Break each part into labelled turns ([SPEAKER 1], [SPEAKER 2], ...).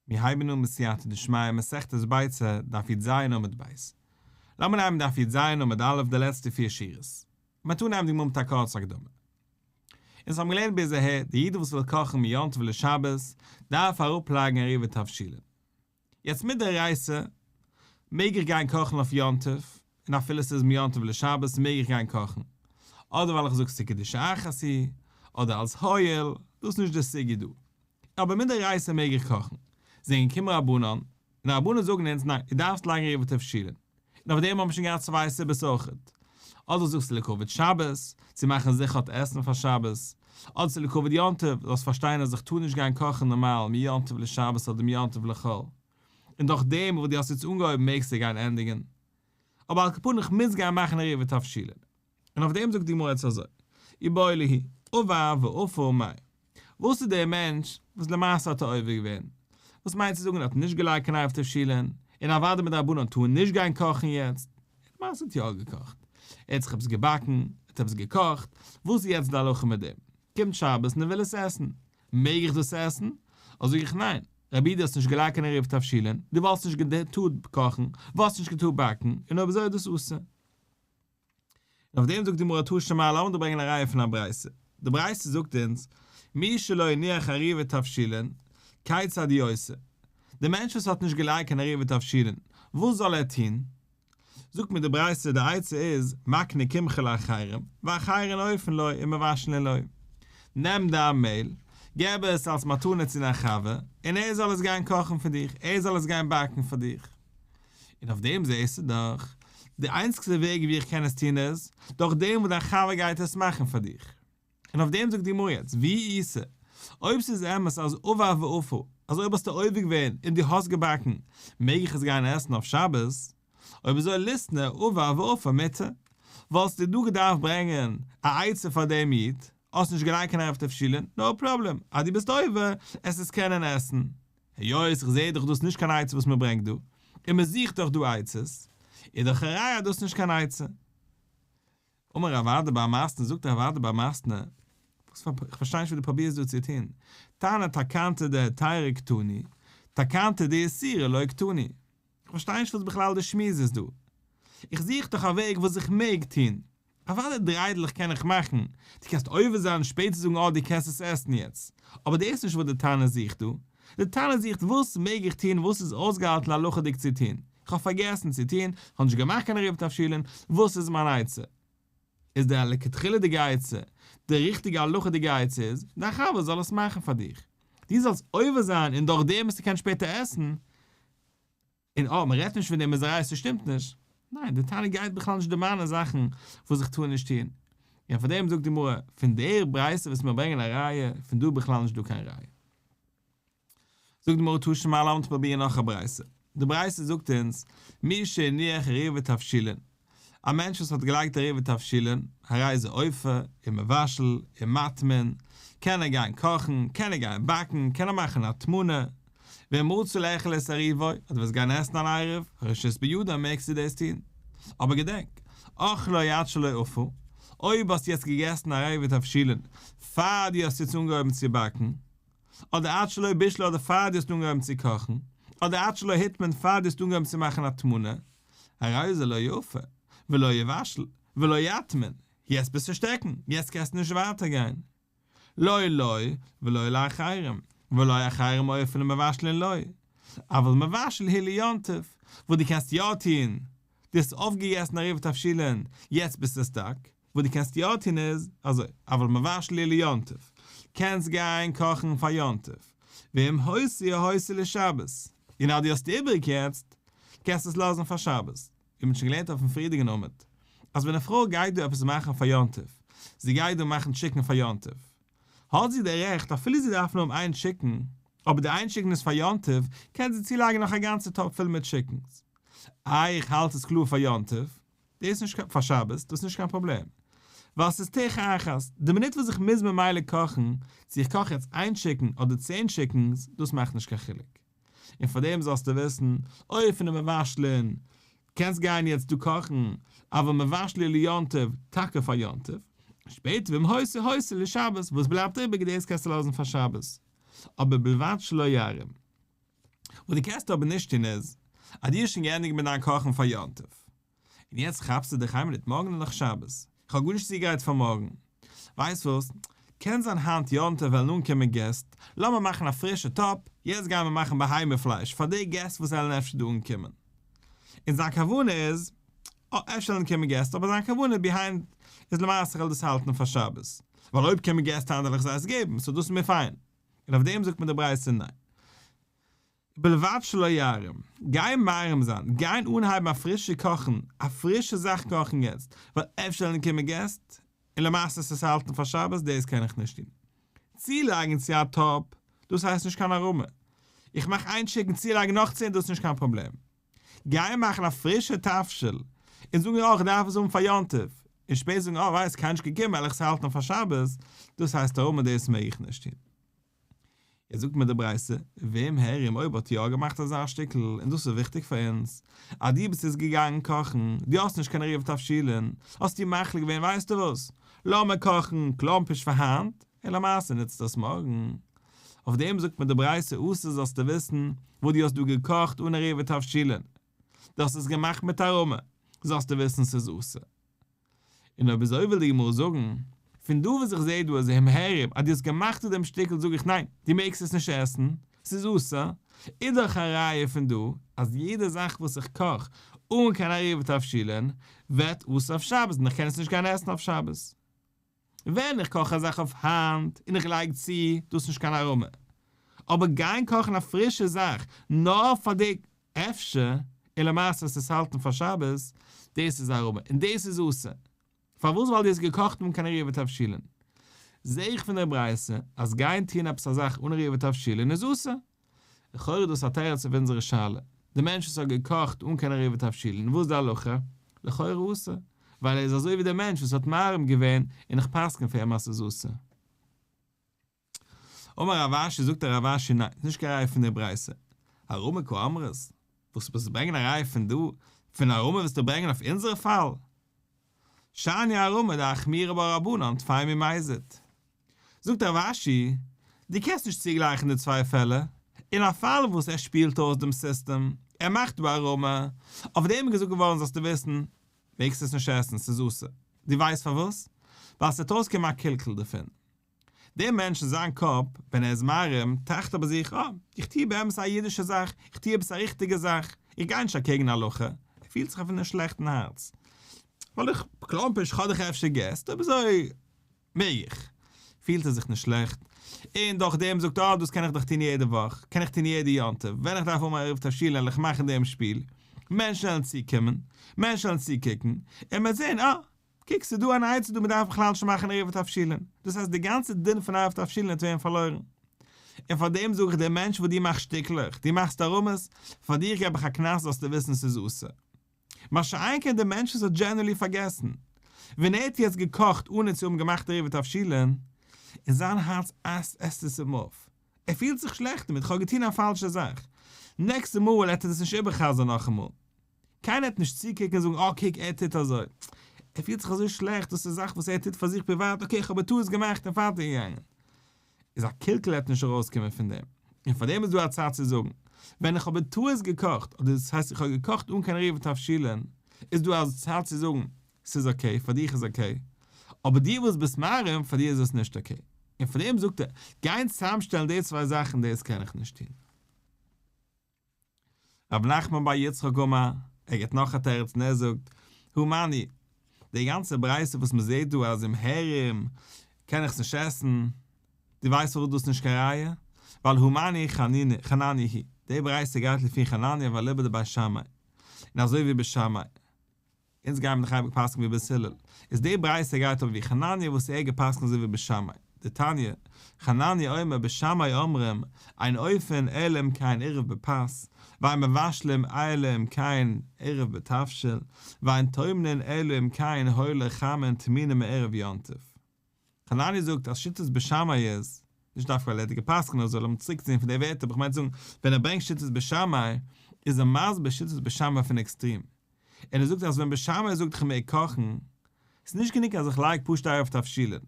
[SPEAKER 1] מיר הייבן אן בסייעתא דשמיא מסכת ביצה, דף י"ז עמוד ב'. לאמיר אנהייבן דף י"ז עמוד א' די לעצטע פיר שורות. מ'וועט אנהייבן די גמרא מיט א קורצע הקדמה. אונז האבן געלערנט ביז אהער, די איד וואס וויל קאכן מיום טוב לשבת, דארף אראפלייגן עירובי תבשילין. יעצט מדאורייתא מעג איך גיין קאכן אויף יום טוב, און אפילו ס'איז מיום טוב לשבת מעג איך גיין קאכן, אדער ווייל איך זאג ס'קדושה אחת היא, אדער אלס הואיל, דאס איז נישט די סוגיא דא. אבער מדאורייתא מעג איך קאכן. זענען געקומען רבנן, און די רבנן זאגן אונז ניין, דו דארפסט לייגן עירובי תבשילין. און אויף דעם האבן מיר שוין געהאט צוויי סיבות אויכעט. אדער זאגסטו לכבוד שבת, צו מאכן זיכער האט עסן פאר שבת. אדער ס'איז לכבוד יום טוב, זאלסט פארשטיין אז איך טאר נישט גיין קאכן נארמאל מיום טוב לשבת אדער מיום טוב לחול. און דורך דעם וואס דו האסט יעצט אנגעהויבן מעגסטו גיין ענדיגן. אבער על כל פנים איך מוז גיין מאכן עירובי תבשילין. און אויף דעם זאגט די גמרא יעצט אזוי, איבעיא להו, עבר ואפה מאי. וואס איז דער מענטש וואס למעשה האט ער עובר געווען? וואס מיינט צו זאגן ער האט נישט געלייגט קיין עירוב תבשילין, און אוודאי מדרבנן טאר נישט גיין קאכן יעצט, למעשה האט יא געקאכט, ער האט זיך עפעס געבאקן, ער האט עפעס געקאכט, וואס איז יעצט די הלכה מיט דעם? קומט שבת און ער וויל עס עסן, מעג איך דאס עסן? אדער זאג איך ניין, רבי דו האסט נישט געלייגט קיין עירוב תבשילין, דו וואלסט נישט געטארט קאכן, וואלסט נישט געטארט באקן, און אויב אזוי איז דאס אסור. און אויף דעם זאגט די גמרא תא שמע לאמיר דיר ברענגען א ראיה פון א ברייתא, די ברייתא זאגט אונז מי שלא הניח עירובי תבשילין כיצד הוא עושה, די מענטש וואס האט נישט געלייגט קיין עירובי תבשילין וואס זאל ער טון? זאגט מיר די ברייתא די עצה איז מקנה קמחא לאחרים ואחרים אופין לו ומבשלין לו, נעם דיין מעהל, געב עס אלס מתנה צו דיין חבר און ער זאל עס גיין קאכן פאר דיך, ער זאל עס גיין באקן פאר דיך. און אויף דעם זעסטו דאך, די איינציגסטע וועג ווי איך קען עס טון איז, דורך דעם וואס דיין חבר גייט עס מאכן פאר דיך. און אויף דעם זאגט די גמרא יעצט, ואי איתא, אויב ס'איז אמת אז עבר ואפה, אז אויב האסטו עובר געווען און דו האסט געבאקן, מעג איך עס גיין עסן אויף שבת? אויב אזוי ליתני עבר ואפה מותר, וואלסטו דא געדארפט ברענגען א עצה פאר דעם איד, האסט נישט געלייגט קיין עירוב תבשילין, no problem, אז דו ביסט עובר, עס עס קענען עסן. היות איך זעה דאך דאס נישט קיין עצה וואס מען ברענגט דא, און מען זוכט דאך דא עצות, איז דאך א ראיה אז דאס איז נישט קיין עצה. אמר רב אדא בר מתנה, זאגט רב אדא בר מתנה, וואס פאר, איך פארשטיי נישט וואס דו פרובירסט דא צו טון, תנא תקנתא דהיתרא קתני, תקנתא דאיסורא לא קתני. איך פארשטיי נישט וואס בכלל די שמועס איז דא. איך זוך דאך א וועג וואס איך מעג טון. אוודאי דריידלעך קען איך מאכן, דו קענסט עובר זיין און שפעטער זאגן אה דו קענסט עס עסן יעצט. אבער דאס איז נישט וואס די תנא זוכט דא. די תנא זוכט וואס מעג איך טון וואס איז אויסגעהאלטן הלכה'דיג צו טון. איך האב פארגעסן צו טון, איך האב נישט געמאכט קיין עירוב תבשילין, וואס איז מיין עצה? איז די לכתחילה'דיגע עצה, די ריכטיגע הלכה'דיגע עצה איז, דיין חבר זאל עס מאכן פאר דיך. דו זאלסט עובר זיין און דורכדעם וועסטו קענען שפעטער עסן. און אה, מ'רעדט נישט פון דעם איז ס'שטימט נישט. ניין, די תנא גייט בכלל נישט דערמאנען זאכן וואס איך טאר נישט טון. און פאר דעם זאגט די גמרא, פון דער ברייתא וואס מיר ברענגען א ראיה, פון דא איז בכלל נישט דא קיין ראיה. זאגט די גמרא תא שמע לאמיר פרובירן נאך א ברייתא. די ברייתא זאגט אונז, מי שהניח עירובי תבשילין, א מענטש וואס האט געלייגט עירובי תבשילין, הרי זה אופה, ומבשל, ומטמין, קען ער גיין קאכן, קען ער גיין באקן, קען ער מאכן הטמנה, ואם רצה לאכול את עירובו, אז דו ווילסט גיין עסן אן עירוב, הרשות בידו מעגסטו דאס טון. אבער געדענק, אכלו עד שלא אפה, אויב האסטו יעצט געגעסן עירובי תבשילין פאר דו האסט יעצט אנגעהויבן צו באקן, אדער עד שלא בישל אדער פאר דו האסט אנגעהויבן צו קאכן, אדער עד שלא הטמין פאר דו האסט אנגעהויבן צו מאכן הטמנה, הרי זה לא יאפה, ולא יבשל, ולא יטמין, יעצט ביסטו שטעקן, יעצט קענסטו נישט ווייטער גיין. לא לו ולא לאחרים, ולא אחרים אופין ומבשלין לו, אבל מבשל הוא ליום טוב, וואס דו קענסט יא טון, דו האסט אויפגעגעסן עירובי תבשילין, יעצט ביסטו stuck, וואס דו קענסט יא טון איז, אזוי, אבל מבשל הוא ליום טוב, קענסט גיין קאכן פאר יום טוב, ואם הותיר הותיר לשבת, און אז דו האסט איבריג יעצט, קענסטו עס לאזן פאר שבת, ווי מ'האט שוין געלערנט אויפן פריערדיגן עמוד, אז ווען א פרוי גייט דא עפעס מאכן פאר יום טוב, זי גייט דא מאכן chicken פאר יום טוב, האט זי די רעכט אפילו זי דארף נאר האבן איין chicken, אבער די איין chicken איז פאר יום טוב, קען זי צולייגן נאך א גאנצע טאפ פול מיט chickens. איי איך האלט עס קלאר פאר יום טוב, דאס איז נישט קיין, פאר שבת, דאס איז נישט קיין פראבלעם. ווייל ס'איז טירחא אחת, די מינוט וואס איך מוז ממילא קאכן, צו איך קאך יעצט איין chicken אדער 10 chickens, דאס מאכט נישט קיין חילוק. און פאר דעם זאלסטו וויסן, אופין ומבשלין, קענסט גיין יעצט דא קאכן, אבל מבשל הוא ליום טוב, טאקע פאר יום טוב, שפעטער ואם הותיר הותיר לשבת, וואס בלייבט איבער דאס קענסטו לאזן פאר שבת, אבער בלבד שלא יערים. וואס דו קענסט אבער נישט טון איז, אז דו האסט שוין געענדיגט מיט דיין קאכן פאר יום טוב, און יעצט כאפסטו דיך איין מינוט, מארגן איז דאך שבת, איך האב גארנישט צוגעגרייט פאר מארגן, ווייסט וואס, קען זיין היינט יום טוב וועלן אנקומען געסט, לאמיר מאכן א פרישע טאפ, יעצט גייען מיר מאכן בהמה פלייש פאר די געסט וואס וועלן אפשר דא אנקומען. און זיין כוונה איז, אה, אפשר וועלן קומען געסט, אבער זיין כוונה behind איז למעשה איך וועל דאס האלטן פאר שבת, ווייל אויב קומען געסט היינט וועל איך זיי עס געבן, so דאס איז מיר פיין. און אויף דעם זאגט מיר די ברייתא ניין. ובלבד שלא יערים, גיין מערים זיין, גיין אנהייבן א פרישע קאכן, א פרישע זאך קאכן יעצט, ווייל אפשר וועלן קומען געסט, און למעשה עס האלטן פאר שבת, דאס קען איך נישט טון. צולייגן צו א טאפ, דאס הייסט נישט קיין הערמה. איך מאך איין chicken צולייגן נאך 10, דאס איז נישט קיין פראבלעם. גיי מאכן א פרישע תבשיל, און זאגן אה, איך דארף עס האבן פאר יום טוב, און שפעטער זאגן אה, ווייסט, קיינער נישט געקומען, וועל איך עס האלטן פאר שבת, דאס הייסט הערמה, דאס מעג איך נישט טון. יעצט זאגט מיר די ברייתא, ואם הערים אויב האט יא געמאכט אזא שטיקל, און דאס איז וויכטיג פאר אונז, אז דו ביסט יעצט געגאנגען קאכן, דו האסט נישט קיין עירוב תבשילין, האסטו מחליט געווען ווייסטו וואס, לאמיר קאכן קלאמפיש פאר היינט, און למעשה נוצט עס מארגן. אויף דעם זאגט מיר די ברייתא אסור זאלסטו וויסן וואס דו האסט דא געקאכט אן עירוב תבשילין, דו האסט עס געמאכט מיט הערמה, זאלסטו וויסן ס'איז אסור. און אויב אזוי וויל די גמרא זאגן, פון דא וואס איך זע דא אז ואם הערים אז דו האסט געמאכט דא דעם שטיקל זאג איך ניין, דו מעגסט עס נישט עסן, ס'איז אסור, איז דאך א ראיה פון דא אז יעדע זאך וואס איך קאך אן קיין עירוב תבשילין ווערט אסור אויף שבת און איך קען עס נישט גיין עסן אויף שבת. ווען איך קאך א זאך אויף היינט און איך לייג צו, דאס איז נישט קיין הערמה. אבער גיין קאכן א פרישע זאך נאר פאר די אפשר, און למעשה עס האלטן פאר שבת, דאס איז הערמה, און דאס איז אסור. פארוואס? ווייל דו האסט געקאכט אן קיין עירוב תבשילין. זע איך פון דער ברייתא אז גיין טון עפעס א זאך אן עירוב תבשילין איז אסור. לכאורה איז דאס א תירוץ אויף אונזערע שאלה. דער מענטש וואס האט געקאכט אן קיין עירוב תבשילין, וואס איז די הלכה? לכאורה אסור. ווייל ער איז אזוי ווי דער מענטש וואס האט מערים געווען און איך פסק'ן פאר אים אז ס'איז אסור. אמר רב אשי, זאגט דער רב אשי ניין, ס'איז נישט קיין ראיה פון דער ברייתא. הערמה קאמרת, וואס ווילסטו ברענגען א ראיה פון דא? פון הערמה ווילסטו ברענגען אויף אונזערע פאל? שאני הערמה דאחמירו בה רבנן טפי ממזיד. זאגט רב אשי, דו קענסט נישט צוגלייכן די צוויי פעלער, אין א פאל וואס ער שפילט אויס דעם סיסטעם, ער מאכט דא הערמה, אויף דעם איז געזאגט געווארן זאלסטו וויסן, מעגסט עס נישט עסן, ס'איז אסור. דו ווייסט פארוואס? ווייל ס'וועט אויסקומען א קלקול דערפון. דער מענטש אין זיין קאפ, ווען ער איז מערים, טראכט ער ביי זיך, אה, איך טו באמת א אידישע זאך, איך טו עפעס א ריכטיגע זאך, איך גיי נישט אקעגן הלכה. ער פילט זיך אפילו נישט שלעכט אין הארץ. ווייל איך, קלאמפיש, כ'האב דאך אפשר געסט, אויב אזוי מעג איך. פילט ער זיך נישט שלעכט. און דורך דעם זאגט ער, אה, דאס קען איך דאך טון יעדע וואך, קען איך טון יעדע יום טוב, ווען איך דארף האבן א עירוב תבשילין וועל איך מאכן דעם שפיל, מענטשן וועלן צוקומען, מענטשן וועלן צוקוקן, און מ'וועט זען, אה, קוק ס'איז דא אן עצה דא מ'דארף בכלל נישט מאכן עירוב תבשילין, דאס הייסט די גאנצע דין פון עירוב תבשילין וועט ווערן פארלוירן. און פאר דעם זאג איך דער מענטש וואס דו מאכסט שטיקלעך, דו מאכסט הערמות, פאר דיר געב איך א קנס זאלסטו וויסן ס'איז אסור. מה שאין כן דער מענטש וואס האט genuinely פארגעסן, ווען ער האט יעצט געקאכט אנע צו האבן געמאכט עירוב תבשילין, אין זיין הארץ עסט עס אים אויף, ער פילט זיך שלעכט דערמיט, כ'האב געטון א פאלשע זאך, נעקסטע מאל וועט ער דאס נישט איבער'חזר'ן נאכאמאל. קיינער וועט נישט צוקוקן און זאגן אה קוק ער טוט אזוי. ער פילט זיך אזוי שלעכט, דאס איז א זאך וואס ער טוט פאר זיך פריוואט, okay איך האב בטעות געמאכט און פארטיג געגאנגען. איז א קלקול וועט נישט ארויסקומען פון דעם. און פאר דעם איז דא א צד צו זאגן, ווען איך האב בטעות געקאכט, אדער דאס הייסט איך האב געקאכט אן קיין עירוב תבשילין, איז דא א צד צו זאגן, ס'איז okay, פאר דיך איז okay, אבער דיר וואס ביסט מערים, פאר דיר איז עס נישט okay. און פאר דעם זאגט ער, גיין צוזאמשטעלן די צוויי זאכן דאס קען איך נישט טון. רב נחמן בר יצחק אמר, ער גיבט נאך א תירוץ און ער זאגט, הא מני, די גאנצע ברייתא וואס מען זעט דא אז אם הערים קען איך עס נישט עסן, דו ווייסט פארוואס דאס איז נישט קיין ראיה? ווייל הא מני חנניה היא, די ברייתא גייט לפי חנניה ואליבא דבית שמאי, און אזוי ווי בית שמאי. אונז גייען מיר דאך אייביג פסק'ן ווי בית הלל, איז די ברייתא גייט אבער ווי חנניה וואס ער געפסק'נט אזוי ווי בית שמאי, דתניא, חנניה אומר בית שמאי אומרים, אין אופין אלא אם כן עירב בפת, ואין מבשלים אלא אם כן עירב בתבשיל, ואין טומנין אלא אם כן היו לו חמין טמונים מערב יום טוב. חנניה זאגט אז שיטת בית שמאי איז, נישט דווקא ווייל ער האט געפסקנט אזוי, לאמיר צוריקציען פון די ווערטער, אבער איך מיין צו זאגן, ווען ער ברענגט שיטת בית שמאי, איז ער מסביר שיטת בית שמאי פון עקסטרים. און ער זאגט אז ווען בית שמאי זאגט איך מעג קאכן, איז נישט גענוג אז איך לייג פשוט עירוב תבשילין,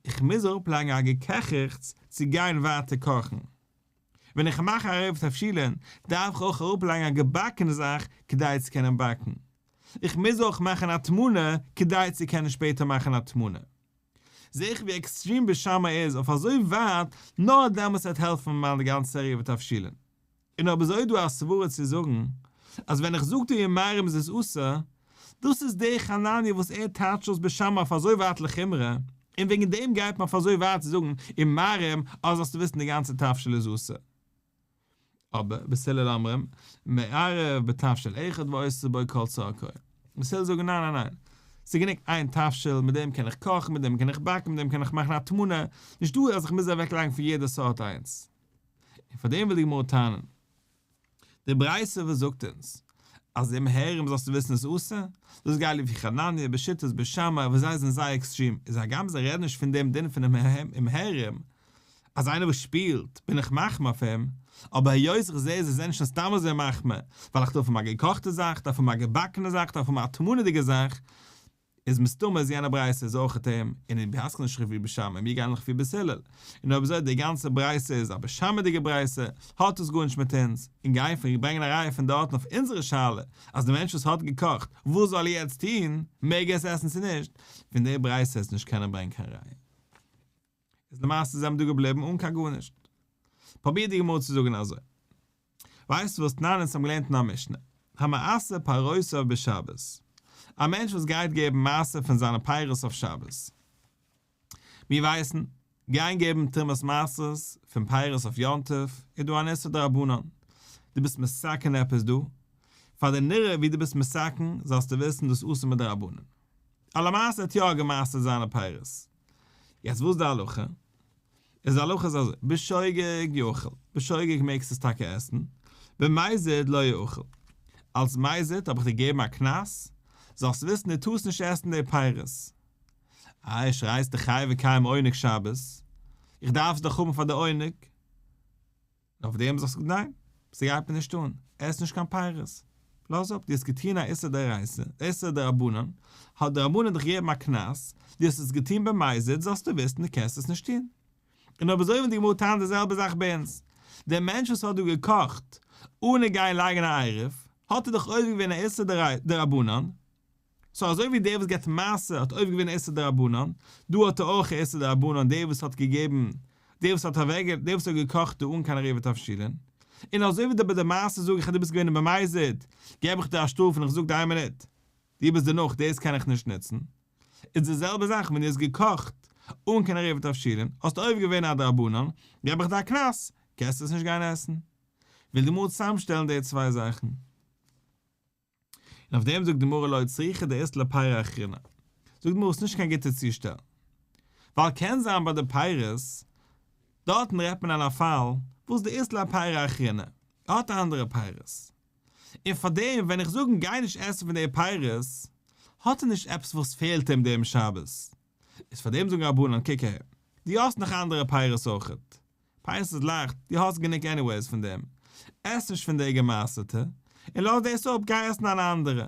[SPEAKER 1] איך מוז אראפלייגן א געקעכעכץ צו גיין ווייטער קאכן. ווען איך מאך א עירוב תבשילין, דארף איך אויך אראפלייגן א געבאקענע זאך כדי צו קענען באקן. איך מוז אויך מאכן הטמנה כדי צו קענען שפעטער מאכן הטמנה. זעה איך ווי עקסטרים בית שמאי איז אויף אזוי ווייט נאר דעמאלטס וועט העלפן מיין גאנצע עירוב תבשילין. און אויב אזוי איז דא א סברה צו זאגן אז ווען איך זאג דיר אם מערים איז עס אסור, דאס איז דער חנניה וואס ער טייטשט אויס בית שמאי אויף אזוי ווייט לחומרא, און וועגן דעם גייט מען אויף אזוי ווייט צו זאגן אם מערים אז זאלסטו וויסן די גאנצע תבשיל איז אסור. אבער בית הלל אומרים, מערב בתבשיל אחד ועושה בו כל צרכו. בית הלל זאגן ניין ניין ניין, ס'איז גענוג איין תבשיל, מיט דעם קען איך קאכן, מיט דעם קען איך באקן, מיט דעם קען איך מאכן הטמנה, נישט דא אז איך מוז אוועקלייגן פון יעדע סארט איינס. און פאר דעם וויל די גמרא טענה'ן, די ברייתא וואס זאגט אונז אז אם הערים זאלסטו וויסן איז אסור, דאס גייט לפי חנניה בשיטת בית שמאי וואס זיי זענען זייער עקסטרים, איז הגם זיי רעדן נישט פון דעם דין פון אם הערים, אז איינער וואס שפילט בין איך מחמיר אויף אים, אבער היות איך זעה זיי זענען שוין סתם אזוי מחמיר, ווייל איך דארף האבן א געקאכטע זאך, דארף האבן א געבאקענע זאך, דארף האבן א הטמנה'דיגע זאך, איז מסתמא אז יענע ברייתא איז אויכעט אים, און מיר פסק'ענען נישט לפי בית שמאי, מיר גייען לפי בית הלל, און אויב אזוי די גאנצע ברייתא איז א בית שמאי'דיגע ברייתא, האט עס גארנישט מיט אונז, און גיין פון ברענגען א ראיה פון דארטן אויף אונזערע שאלה, אז די מענטש וואס האט געקאכט, וואס זאל ער יעצט טון, מעג ער עס עסן צו נישט, פון די ברייתא איז נישט קענען ברענגען קיין ראיה. איז למעשה זענען מיר דא געבליבן אן קיין גארנישט. פרובירט די גמרא צו זאגן אזוי. ווייסט וואס תנן אונז האבן געלערנט אין א משנה, המעשר פירותיו בשבת, א מענטש וואס גייט געבן מעשר פון זיינע פירות אויף שבת. מיר ווייסן, גיין געבן תרומת מעשרות פון פירות אויף יום טוב איז דא אן איסור דרבנן. דו ביסט מתקן עפעס דא, פאר די נראה ווי דו ביסט מתקן זאלסטו וויסן דאס אסור מדרבנן. א למעשה האט יא גע'מעשר'ט זיינע פירות. יעצט וואס איז די הלכה? איז די הלכה איז אזוי, בשוגג יאכל, בשוגג מעגסטו עס טאקע עסן, במזיד לא יאכל. אלס מזיד האב איך דיר געגעבן א קנס, זאלסט וויסן דו טארסט נישט עסן די פירות. איי שרייסטו חי וקיים עונג שבת, איך דארף עס דאך האבן פאר די עונג. און אויף דעם זאגסטו ניין, ס'גייט מיר נישט אן, עס נישט קיין פירות, לאז אפ, דו האסט געטון א איסור דאורייתא, איסור דרבנן, האט די רבנן דיך געגעבן א קנס, דו האסט עס געטון במזיד, זאלסטו וויסן דו קענסט עס נישט טון. און אויב אזוי וויל די גמרא טענה'ן די זעלבע זאך ביי אונז, דער מענטש וואס האט דא געקאכט אנע גיין לייגן א עירוב, האט ער דאך עובר געווען א איסור דרבנן, סאו אזוי ווי דער וואס געבט מעשר האט עובר געווען איסור דרבנן, דא האט ער אויך איסור דרבנן דער וואס האט געגעבן, דער וואס האט אוועק דער וואס האט געקאכט דא אן קיין עירובי תבשילין, און אזוי ווי ביי די מעשר זאג איך אז דו ביסט געווען במזיד, געב איך דיר א שטראף און איך זאג דיר איין מינוט, דו ביסט דערנאך דאס קען איך נישט נוצן, איז די זעלבע זאך ווען דו האסט געקאכט אן קיין עירובי תבשילין, האסטו עובר געווען א דרבנן, געב איך דיר א קנס, קענסט עס נישט גיין עסן. וויל די גמרא צוזאמשטעלן די צוויי זאכן. און אויף דעם זאגט די גמרא לא צריכא דאית ליה פירי אחרינא. זאגט די גמרא ס'איז נישט קיין גוטע צושטעל. ווייל קען זיין ביי די פירות, דארטן רעדט מען אין א פאל וואס דאית ליה פירי אחרינא, ער האט אנדערע פירות. און פאר דעם ווען איך זאג אים גיי נישט עסן פון די פירות, האט ער נישט עפעס וואס פעלט אים דעם שבת. איז פאר דעם זאגן רבנן קוק אהער, דו האסט נאך אנדערע פירות אויכעט, פירות איז לייכט, דו האסט גענוג anyways פון דעם, עס נישט פון די געמעשר'טע, און לאז דאס אפ, גיי עסן אן אנדערע.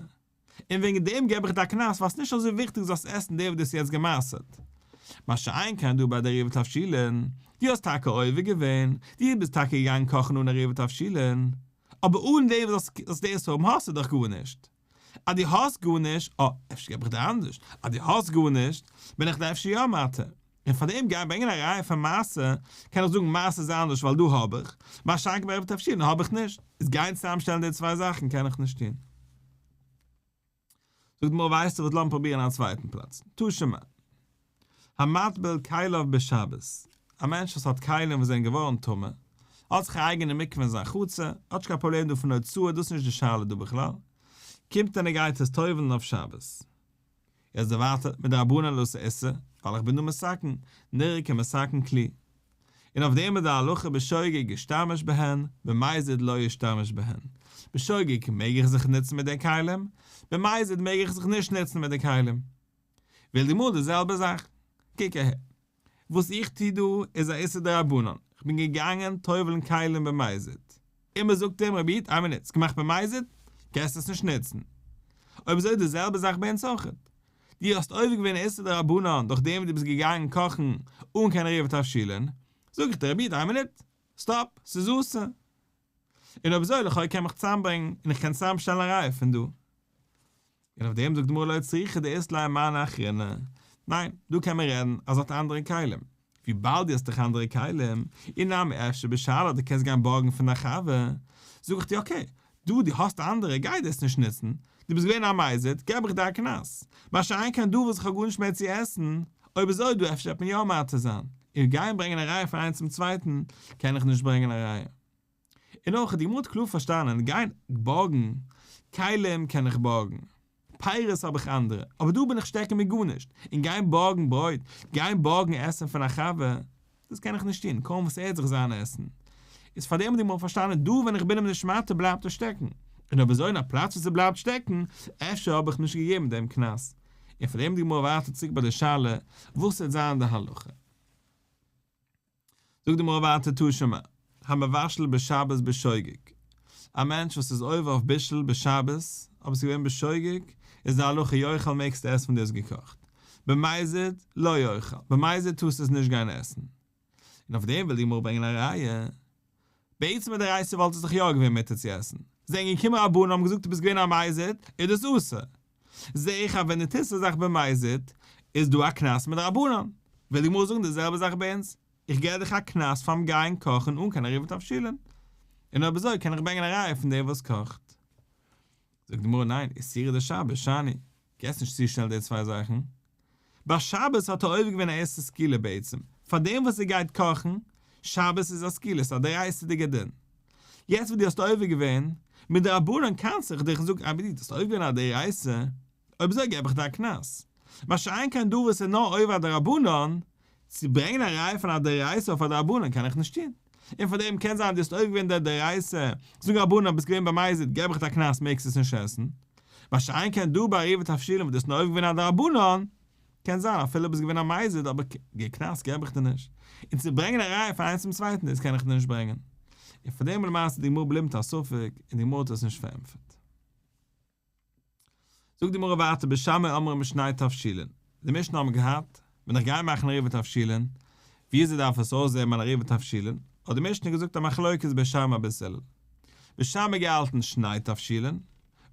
[SPEAKER 1] און וועגן דעם געב איך דיר א קנס, ווייל ס'נישט אזוי וויכטיג זאלסט עסן די וואס דו האסט יעצט געמעשר'ט. מה שאין כן דא ביי די עירובי תבשילין, דו האסט טאקע עובר געווען, דו ביסט טאקע געגאנגען קאכן אן עירובי תבשילין, אבער אן דעם וואס זאלסט דאס האבן האסטו דאך גארנישט. אז דו האסט גארנישט, אה, אפשר געב איך דיר אנדערש, אז דו האסט גארנישט, בין איך דיר אפשר יא מתיר. און פאר דעם גיין ברענגען א ראיה פון מעשר, קען איך זאגן מעשר איז אנדערש ווייל דא האב איך, מה שאין כן ביי עירובי תבשילין האב איך נישט, איז גיין צוזאמשטעלן די צוויי זאכן קען איך נישט טון. זאגט די גמרא ווייסטו וואס לאמיר פרובירן א צווייטן פלאץ, תא שמע. המטביל כליו בשבת, א מענטש וואס האט כלים וואס זענען געווארן טמא, האט זיך א אייגענע מקווה אין זיין חצר, האט נישט קיין פראבלעם דא פון הוצאה, דאס איז נישט די שאלה דא בכלל, קומט און ער גייט עס טובל'ן אויף שבת. יעצט ווייטער, מדרבנן לא תיאסר, ווייל איך בין דא מתקן, נראה כמתקן כלי. און אויף דעם איז די הלכה בשוגג ישתמש בהן, במזיד לא ישתמש בהן. בשוגג מעג איך זיך נוצן מיט די כלים, במזיד מעג איך זיך נישט נוצן מיט די כלים. וויל די גמרא די זעלבע זאך. קוק אהער. וואס איך טו דא איז א איסור דרבנן. כ'בין געגאנגען טובל'ן כלים במזיד. און מען זאגט אים רבי איד איין מינוט, ס'איז געמאכט במזיד, קענסט עס נישט נוצן. אויב אזוי איז די זעלבע זאך ביי אונז אויכעט. דו האסט עובר געווען א איסור דרבנן דורך דעם וואס דו ביסט געגאנגען קאכן אן קיין עירובי תבשילין. זאג איך דיר רבי איד איין מינוט. סטאפ, ס'איז אסור. און אויב אזוי לכאו' קען מיך צוזאמברענגן און איך קען צוזאמשטעלן א ראיה פון דא. און אויף דעם זאגט די גמרא לא צריכא דאית ליה מאני אחרינא, ניין, דא קען מען רעדן אז ער האט אנדערע כלים, וויבאלד דו האסט דאך אנדערע כלים, אי נמי אפשר בשאלה דו קענסט גיין בארגן פון דיין חבר, זאג איך דיר okay, דא דו האסט אנדערע גיי דאס נישט נוצן, דו ביסט געווען א מזיד, געב איך דיר א קנס, מה שאין כן דא וואס איך האב גארנישט מער צו עסן, אויב אזוי דא אפשר וועט מען יא מתיר זיין, און גיין ברענגען א ראיה פון איינס צום צווייטן, קען איך נישט ברענגען א ראיה. און אויך האט די גמרא קלאר פארשטאנען, גיין בארגן כלים קען איך בארגן, פירות האב איך אנדערע, אבער דא בין איך שטעקן מיט גארנישט, און גיין בארגן ברויט, גיין בארגן עסן פון א חבר, דאס קען איך נישט טון, קוים וואס ער האט זיך זיין עסן. איז פארדעם האט די גמרא פארשטאנען, דא ווען איך בין אים נישט מתיר בלייבט ער שטעקן, און אויב אזוי אין א פלאץ וואס ער בלייבט שטעקן, אפשר האב איך נישט געגעבן דעם קנס. און פארדעם די גמרא ווייטער צוריק ביי די שאלה, וואס וועט זיין די הלכה? זאגט די גמרא ווייטער תא שמע, המבשל בשבת בשוגג, א מענטש וואס איז עובר אויף בישול בשבת, אבער עס איז געווען בשוגג, איז די הלכה יאכל מעגסטו עסן ווען דו האסט געקאכט, במזיד לא יאכל, במזיד טארסטו עס נישט גיין עסן. און אויף דעם וויל די גמרא ברענגען א ראיה, בעצם מדאורייתא וואלט עס דאך יא געווען מותר צו עסן, זענען געקומען רבנן האבן געזאגט דו ביסט געווען א מזיד, איז דאס אסור. זע איך אז ווען דו טוסט א זאך במזיד, איז דא א קנס מדרבנן. וויל די גמרא זאגן די זעלבע זאך ביי אונז, איך געב דיך א קנס פארן גיין קאכן אן קיין עירובי תבשילין. און אויב אזוי קען איך ברענגען א ראיה פון דער וואס קאכט. זאגט די גמרא ניין, איסורא דשבת שאני, קענסט נישט צושטעלן די צוויי זאכן. ביי שבת האט ער עובר געווען א איסור סקילה בעצם, פאר דעם וואס ער גייט קאכן, שבת איז א סקילה, ס'איז א דאורייתא'דיגע דין. יעצט וואס דו האסט עובר געווען, מדרבנן קנס'ע איך דיך און זאג אבער דו האסט עובר געווען א דאורייתא, אויב אזוי געב איך דיר א קנס. מה שאין כן דא וואס איז נאר עובר א דרבנן, צו ברענגען א ראיה פון א דאורייתא אויף א דרבנן קען איך נישט טון. און פאר דעם קען זיין דו האסט עובר געווען די דאורייתא, זאגן רבנן ביסט געווען במזיד געב איך דיר א קנס מעגסט עס נישט עסן. מה שאין כן דא ביי עירובי תבשילין וואס דו האסט נאר עובר געווען א דרבנן, קען זיין אפילו ביסט געווען א מזיד אבער די קנס געב איך דיר נישט. און צו ברענגען א ראיה פון איינס צום צווייטן דאס קען איך דיר נישט ברענגען. און פאר דעם למעשה די גמרא בלימט א ספק און די גמרא האט עס נישט פארענטפערט. זאגט די גמרא ווייטער בית שמאי אומרים שני תבשילין, די משנה האבן געהאט, ווען איך גיי מאכן עירובי תבשילין, ווי אזוי דארף עס אויסזען מיין עירובי תבשילין, האט די משנה געזאגט א מחלוקת בית שמאי בית הלל, בית שמאי געהאלטן שני תבשילין,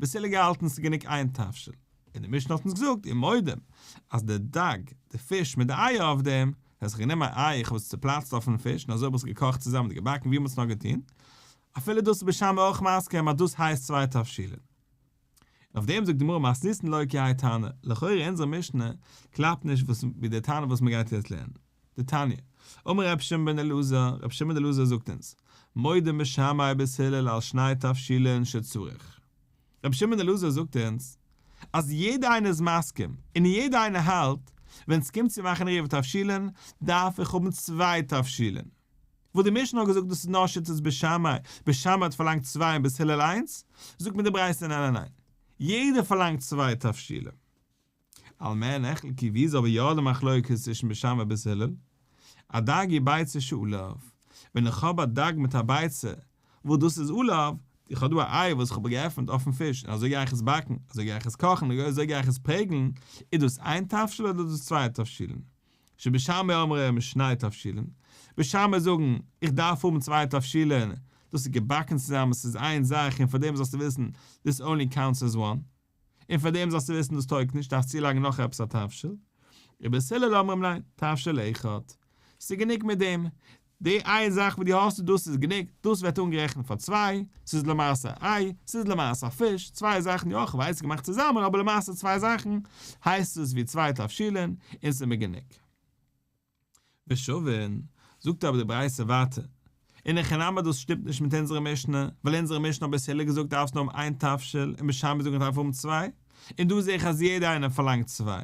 [SPEAKER 1] בית הלל געהאלטן ס'איז גענוג איין תבשיל, און די משנה האט אונז געזאגט ומודים אז די דג, די פיש מיט די אייער אויף דעם, האט זיך גענומען א איי איך האב עס צופלאצט אויפן פיש און אזוי האב איך עס געקאכט צוזאמען אדער געבאקן ווי מ'האט עס נאר געטון, אפילו דאס איז בית שמאי אויך מסכים אז דאס הייסט צוויי תבשילין. און אויף דעם זאגט די גמרא מתניתין לא כי האי תנא, לכאורה אונזער משנה קלאפט נישט וואס ווי די תנא וואס מ'גייט יעצט לערנען. דתניא, אמר רבי שמעון בן אלעזר, רבי שמעון בן אלעזר זאגט אונז, מודים בית שמאי ובית הלל על שני תבשילין שצריך. רבי שמעון בן אלעזר זאגט אונז, אז יעדער איינער איז מסכים, און יעדער איינער האלט, ווען ס'קומט צו מאכן עירובי תבשילין, דארף איך האבן צוויי תבשילין. וואס די משנה האט געזאגט דאס איז נאר שיטת בית שמאי, בית שמאי האט פארלאנגט צוויי און בית הלל איינס, זאגט מיר די ברייתא ניין ניין ניין, יעדער פארלאנגט צוויי תבשילים. על מה נחלקו ווי איז אבער יא די מחלוקת צווישן בית שמאי ובית הלל? הדג וביצה שעליו, ווען איך האב א דג מיט א ביצה וואס דאס איז עליו, איך האב דא א איי וואס איך האב געעפנט אויפן פיש און אזוי גיי איך עס באקן, אזוי גיי איך עס קאכן, אזוי גיי איך עס פרעגלן, איז דאס איין תבשיל אדער איז דאס צוויי תבשילין? שבית שמאי אומרים שני תבשילין, בית שמאי זאגן איך דארף האבן צוויי תבשילין, דאס איז געבאקן צוזאמען ס'איז איין זאך און פאר דעם זאלסטו וויסן this only counts as one, און פאר דעם זאלסטו וויסן דאס טויגט נישט דארפסט צולייגן נאך עפעס א תבשיל, ובית הלל אומרים ניין, תבשיל אחד, ס'איז גענוג מיט דעם, די איין זאך וואס דו האסט דאס איז גענוג, דאס ווערט אנגערעכנט פאר צוויי, ס'איז למעשה א איי, ס'איז למעשה א פיש, צוויי זאכן, יא כ'ווייס ס'איז געמאכט צוזאמען אבער למעשה צוויי זאכן, הייסט עס ווי צוויי תבשילין, און ס'איז מיר גענוג. ושוין, זאגט אבער די ברייתא ווייטער, אין הכי נמי דאס שטימט נישט מיט אונזערע משנה, ווייל אונזערע משנה האט בית הלל געזאגט דארפסט נאר האבן איין תבשיל און בית שמאי זאגט מ'דארף האבן צוויי, און דא זע איך אז יעדער איינער פארלאנגט צוויי.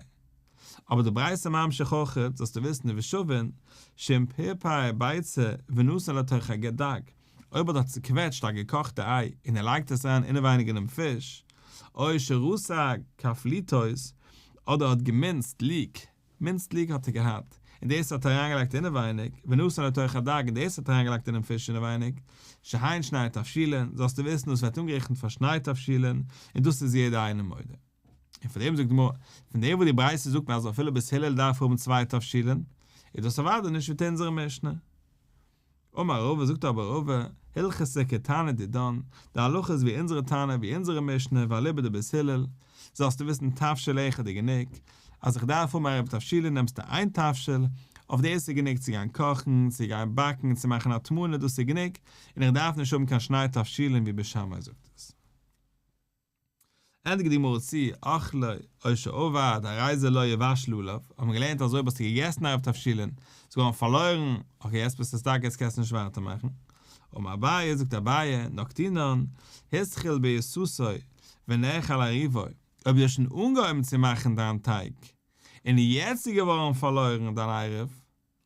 [SPEAKER 1] אבער די ברייתא ממשיך אויכעט, זאלסטו וויסן ושוין, שאם פרפר ביצה ונתן לתוך הדג, אויב האט ער צוקוועטשט א געקאכטע איי און ער לייגט עס אריין אינעווייניג אינעם פיש, או שרסק כפליטות, אדער האט געמינסט ליק, minced ליק האט ער געהאט, און דאס האט ער אריינגעלייגט אינעווייניג, ונתן לתוך הדג און דאס האט ער אריינגעלייגט אינעם פיש אינעווייניג, שהן שני תבשילין, זאלסטו וויסן דאס ווערט אנגערעכנט פאר שני תבשילין, און דאס איז יעדער איינער מודה. און פאר דעם זאגט די גמרא, פון דעם וואס די ברייתא זאגט מיר אז אפילו בית הלל דארף האבן צוויי תבשילין, איז דאס אוודאי נישט ווי אונזערע משנה. אמר רבא, זאגט אבער רבא, הלכתא כתנא דידן, די הלכה איז ווי אונזערע תנא, ווי אונזערע משנה, ואליבא דבית הלל, זאלסטו וויסן תבשיל אחד איז גענוג, אז איך דארף האבן עירוב תבשילין נעמסטו איין תבשיל, אויף דאס איז גענוג צו גיין קאכן, צו גיין באקן, צו מאכן הטמנה, דאס איז גענוג, און איך דארף נישט האבן קיין שני תבשילין ווי בית שמאי זאגט עס. ענדיגט די גמרא צו, אכלו או שאבד הרי זה לא יבשל עליו, האט מען געלערנט אז אויב האסטו געגעסן עירוב תבשילין, ס'איז געווארן פארלוירן, אקעי יעצט ביסטו סטאק יעצט קענסטו נישט ווייטער מאכן. אמר אביי, זאגט אביי, נקטינן, התחיל בעיסתו ונאכל עירובו, אויב דו האסט שוין אנגעהויבן צו מאכן דיין טייג, און יעצט איז געווארן פארלוירן דיין עירוב,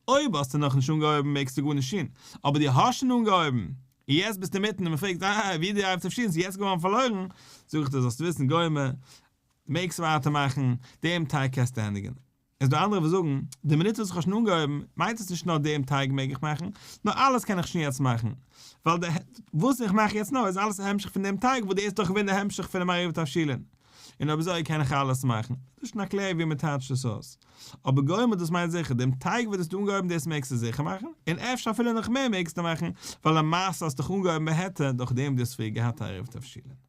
[SPEAKER 1] אויב האסטו נאכנישט אנגעהויבן מעגסטו גארנישט טון, אבער דו האסט שוין אנגעהויבן, און יעצט ביסטו אינמיטן און מען פרעגט אה ווי איז די עירוב תבשילין ס'איז יעצט געווארן פארלוירן, זאג איך דיר זאלסט וויסן גומר, מעגסט ווייטער מאכן, דעם טייג קענסטו ענדיגן. איז דא אנדערע וואס זאגן, די מינוט וואס איך האב שוין אנגעהויבן, מיינט עס נישט נאר דעם טייג מעג איך מאכן, נאר אלעס קען איך שוין יעצט מאכן, ווייל די וואס איך מאך יעצט נאר איז אלעס א המשך פון דעם טייג וואס דאס איז דאך געווען די המשך פונעם עירוב תבשילין. און אויב אזוי קען איך אלעס מאכן. דאס איז שוין א קלער ווי מען טייטשט עס אויס. אבער גומר דאס מיינט זיכער, דעם טייג וואס דו האסט אנגעהויבן דאס מעגסטו זיכער מאכן, און אפשר אפילו נאך מער מעגסטו מאכן, ווייל למעשה האסטו דאך אנגעהויבן בהיתר דורך דעם דו האסט פריער געהאט א עירוב תבשילין.